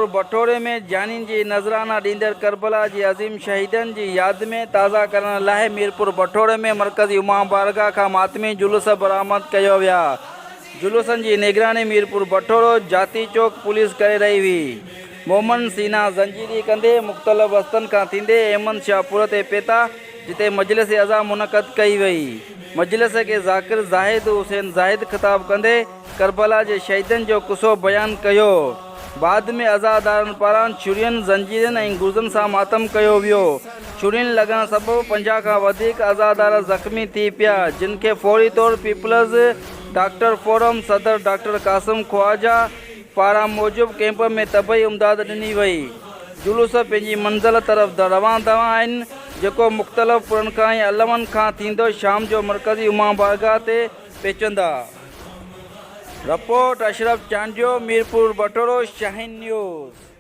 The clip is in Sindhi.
ميرپور بٺوري ۾ جانين جي نذرانا ڏيندڙ ڪربلا جي عظيم شهيدن جي ياد ۾ تازا ڪرڻ لاء ميرپور بٺوري ۾ مرڪزي امام بارگاهه کان ماتمي جلوس برآمد ڪيو ويا. جلوسن جي نگراني ميرپور بٺورو جاتي چوڪ پوليس ڪري رهي هئي. مومن سينا زنجيري ڪندي مختلف رستن کان ٿيندي احمد شاهه پور تي پهتا جتي مجلس عزا منعقد ڪئي وئي. مجلس کي ذاڪر زاهد حسين زاهد خطاب ڪندي ڪربلا جي شهيدن جو قصو بيان ڪيو. بعد ۾ عزادارن پاران ڇرين، زنجيرن ۽ گرزن سان ماتم ڪيو ويو. ڇرين لڳڻ سبب 50 کان وڌيڪ عزادار زخمي ٿي پيا، جن کي فوري طور پيپلز ڊاڪٽر فورم صدر ڊاڪٽر قاسم خواجه پاران موجب ڪئمپ ۾ طبعي امداد ڏني وئي. جلوس پنهنجي منزل طرف روان دوان آهن، جيڪو مختلف پورن کان ۽ علمن کان ٿيندو شام جو مرڪزي امام بارگاهه تي پهچندا. Report, Ashraf Chandio, Mirpur Bathoro, Shaheen news.